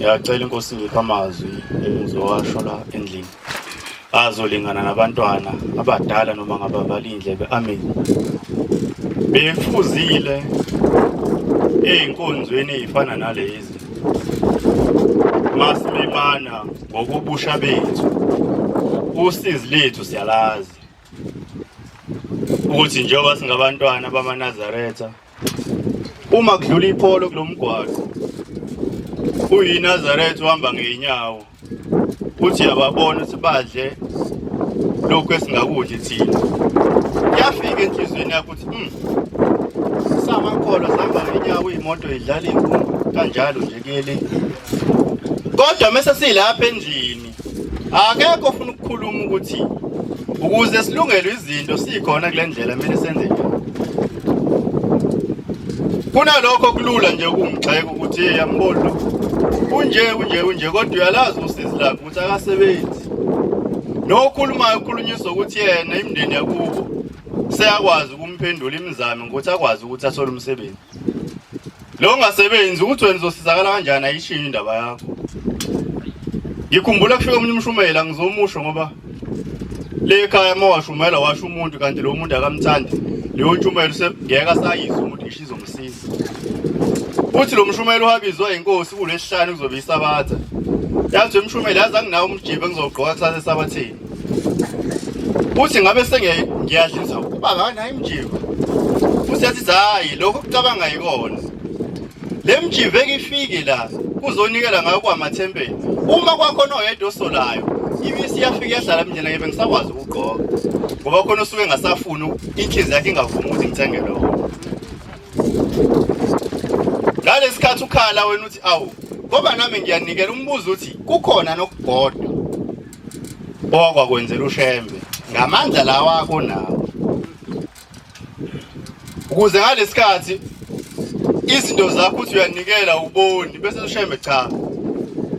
Ngiyacela inkosi ngiphe amazwi engizowasho la endlini azolingana nabantwana abadala noma ngababala indlebe. Amen. Befuzile ey'nkonzweni ey'fana nalezi masimemana ngokubusha bethu, usizi lethu siyalazi ukuthi njengoba singabantwana bamaNazaretha, uma kudlula ipholo kulomgwaqo uyiNazaretha uhamba ngeenyawo, uthi yababona ukuthi badle lokhu esingakudli thina, kuyafika enhliziyweni yakho ukuthi samakholwa sihamba ngenyawo, iy'moto idlala iy'nkungu kanjalo nje kuyele. Kodwa mese silapha endlini akekho ofuna ukukhuluma ukuthi ukuze silungelwe izinto sikhona kule ndlela kumele senze njani. Kunalokho kulula nje ukumgxeka ukuthi hey, yambona lo kunje kunje kunje, kodwa uyalazi usizi lakhe ukuthi akasebenzi. Nokhulumayo ukhulunyiswa ukuthi yena imindeni yakubo seyakwazi ukumphendula imizamo ngokuthi akwazi ukuthi athole umsebenzi. Lo ongasebenzi ukuthi wena uzosizakala kanjani ayishiyo indaba yakho. Ngikhumbula kufika omunye umshumela, ngizomusho ngoba le ekhaya uma washumela washo umuntu kanti lo muntu akamthandi, leyo ntshumayelo ngeke asayizwa umuntu ngisho izomsiza. Uthi lo mshumela uhabizwa inkosi kulesihlanu kuzobe isabatha. Yathi umshumela yazi anginawo umjibo engizogqoka kusasa esabatheni. Uthi ngabe sengiyadlisa ukuba akanayo imjivo. Uthi yathi hayi lokho kucabanga yikona. Le mjivo ekifike la kuzonikela ngayo kwamathempeli. Uma kwakhona oyedwa osolayo ibisi iyafika yahlala mina ngibe ngisakwazi ukugqoka. Ngoba khona usuke engasafuni inhliziyo yakhe ingavumi ukuthi ngithenge lokho. Ngalesikhathi ukhala wena uthi awu ngoba nami ngiyanikela, umbuzo uthi kukhona nokugodwa owakwakwenzela uShembe ngamandla lawa akho nawo, ukuze ngalesikhathi izinto zakho uthi uyanikela uboni bese uShembe cha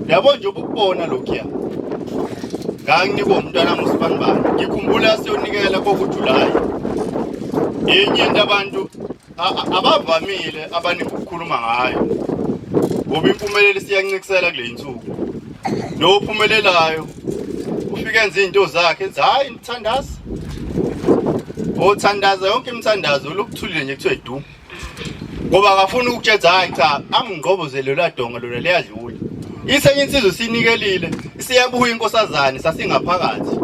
yabo nje ubukubona lokhuya nganginikwa umntwana usibanibani. Ngikhumbula siyonikela kokuJulayi. Enye into abantu abavamile abaningi ukukhuluma ngayo, ngoba impumelelo isiyancikisela kule nsuku. Lo ophumelelayo ufike enze izinto zakhe ethi hayi ngithandaza, othandaza yonke imithandazo lokuthulile nje kuthiwe du, ngoba akafuni ukutshela hayi cha amngqobozele lwa donga lona liyadlula. Isenye insizwa sinikelile isiyabuya inkosazane sasingaphakathi.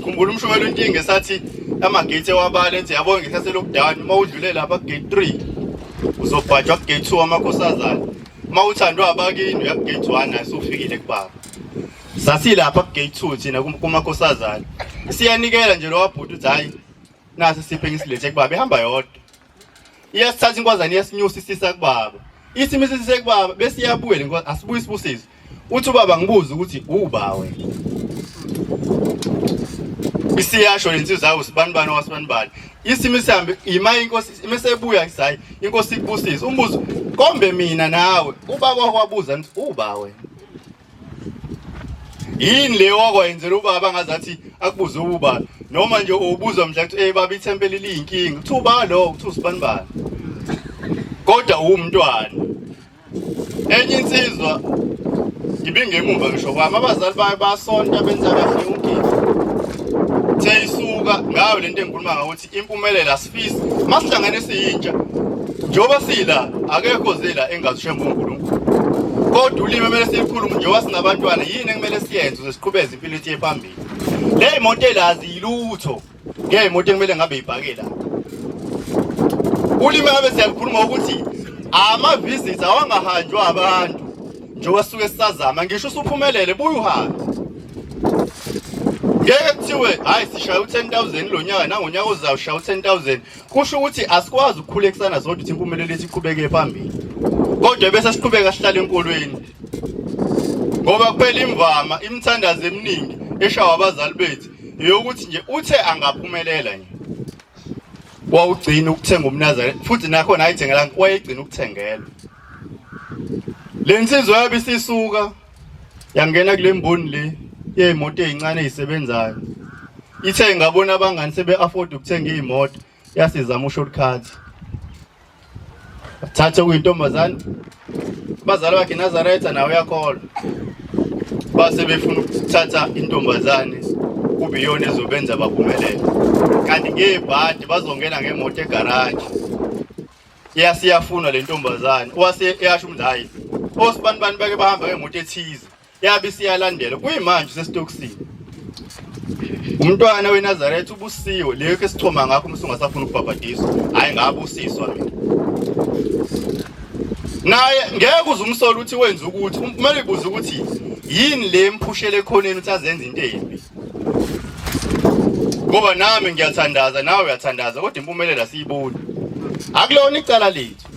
Khumbula umshumelo intinge sathi amagate ewabala ethi yabo ngesikhathi lockdown uma udlule lapha gate 3 uzobhajwa ku gate 2 amakhosazane, uma uthandwa abakini uya ku gate 1 naye usufikile kubaba. Sasilapha ku gate 2 thina kumakhosazane siyanikela nje lo wabhuti uthi hayi nasi siphe ngisilethe kubaba, ihamba yodwa iyasithatha inkwazane iyasinyusa isisa kubaba, ithi misise kubaba bese iyabuya le nkosi asibuye isibusiso. Uthi ubaba ngibuze ukuthi uba wena isiyasho lensizwa yawo sibanibani wasibanibani isimo isihambe ima inkosi imesebuya ngisayi inkosi ikubusise. Umbuzo kombe mina nawe ubaba wakwabuza ngithi uba wena yini le wakwayenzela ubaba ngazathi akubuze uba noma nje ubuzwa mhla kuthi hey baba ithempeli liyinkinga, uthi uba lo uthi usibanibani kodwa uwumntwana. Enye insizwa ibingemumva ngisho kwami, abazali bayo basonta benza kahle yonke into. Ithe isuka ngayo lento engikhuluma ngayo ukuthi impumelelo asifisi masihlangane siyintsha njengoba sila akekho zela engazi uShembe uNkulunkulu, kodwa ulimi kumele siyikhulume njengoba singabantwana. Yini ekumele siyenze ukuze siqhubeze impilo ethu phambili? Le moto elazi yilutho ngeyimoto ekumele ngabe ibhake la. Ulimi ngabe siyalukhuluma ukuthi ama-visits awangahanjwa abantu njengoba sisuke sisazama, ngisho usuphumelele buye uhambe. Ngeke kuthiwe hayi sishaya u-10,000 lo nyaka nangonyaka ozayo ushaya u-10,000, kusho ukuthi asikwazi ukukhulekisana zodwa ukuthi impumelelo yethu iqhubeke phambili, kodwa bese siqhubeka sihlale enkolweni, ngoba kuphela imvama imithandazo eminingi eshawa abazali bethu eyokuthi nje uthe angaphumelela nje wawugcina ukuthenga umNazaretha, futhi nakhona ayithengelanga, wayegcina ukuthengela. Le nsizwa yabe isisuka yangena kule mboni le yey'moto ey'ncane ey'sebenzayo, ithe ngabona abangani sebe-afford ukuthenga iy'moto, yasizama ushortcut, bathathe kuyintombazane. Bazali bakhe Nazaretha nawe uyakholwa. Base befuna ukuthatha intombazane kube iyona ezobenza baphumelele. Kanti ngebhadi bazongena ngemoto egaraji. Iyasiyafuna le ntombazane. Wase eyasho ukuthi hayi osibani bani bake bahamba ngemoto ethize. Yabe isiyalandela kuyimanje sesitokisini. Umntwana weNazaretha ubusiwe leyo ke sichoma ngakho uma ungasafuna ukubhabhadiswa. Hayi ngabusiswa mina. Naye ngeke uze umsole ukuthi wenza ukuthi kumele uyibuze ukuthi yini le emphushele ekhoneni ukuthi azenze into embi. Ngoba nami ngiyathandaza nawe uyathandaza kodwa impumelelo asiyiboni. Akulona icala lethu.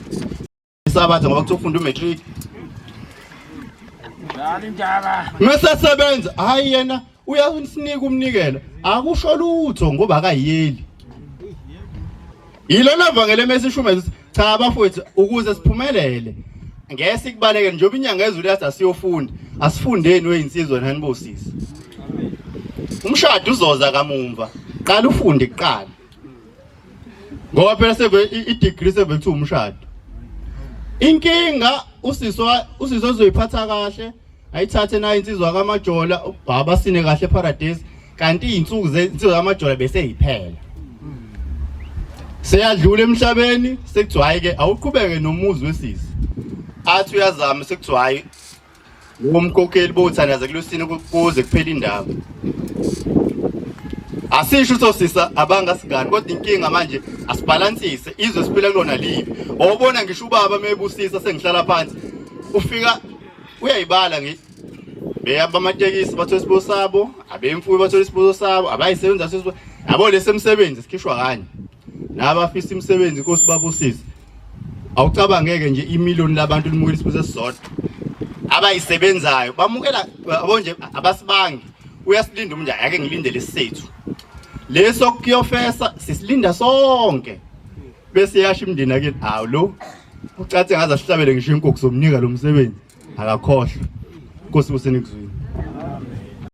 Isabatha ngoba kuthiwa ufunda umatric. Mesesebenza hayi yena uyasinika umnikelo akusho lutho ngoba akayeli. Yilona vangele mesishumayela ukuthi cha bafowethu ukuze siphumelele ngeke sikubaleke njengoba inyanga ezulu yathi asiyofunda asifundeni weyinsizwa nani bosisi. Umshado uzoza kamumva qala ufunde kuqala. Ngoba phela seve i-degree seve kuthiwa umshado. Inkinga usisi usisi ozoyiphatha kahle ayithathe nayo insizwa kaMajola abasine kahle eParadise kanti izinsuku zensizwa kaMajola bese yiphela. Seyadlula emhlabeni sekuthiwa hayi ke awuqhubeke nomuzi wesisi. Athi uyazama sekuthiwa hayi Umkhokheli bothandaza kulusini kuze kuphele indaba. Asisho ukuthi osisa abangasigani kodwa inkinga manje asibhalansise izwe siphila kulona libi. Awubona ngisho ubaba mebusisa sengihlala phansi ufika uyayibala ngi beyaba amatekisi bathola isibuzo sabo, abemfuyo bathola isibuzo sabo, abayisebenza isibuzo. Yabo lesemsebenzi sikhishwa kanye. Nabafisa imisebenzi inkosi babusise. Awucabangeke nje imillion labantu limukela isibuzo esisodwa. Abayisebenzayo bamukela yabo nje abasibangi. Uyasilinda umuntu ake ngilinde lesethu. Leso kuyofesa sisilinda sonke. Bese yasho imndeni akini awu lo ucathe ngaze asihlabele ngisho inkukhu somnika lo msebenzi akakhohlwa. Nkosi busenikuzwini.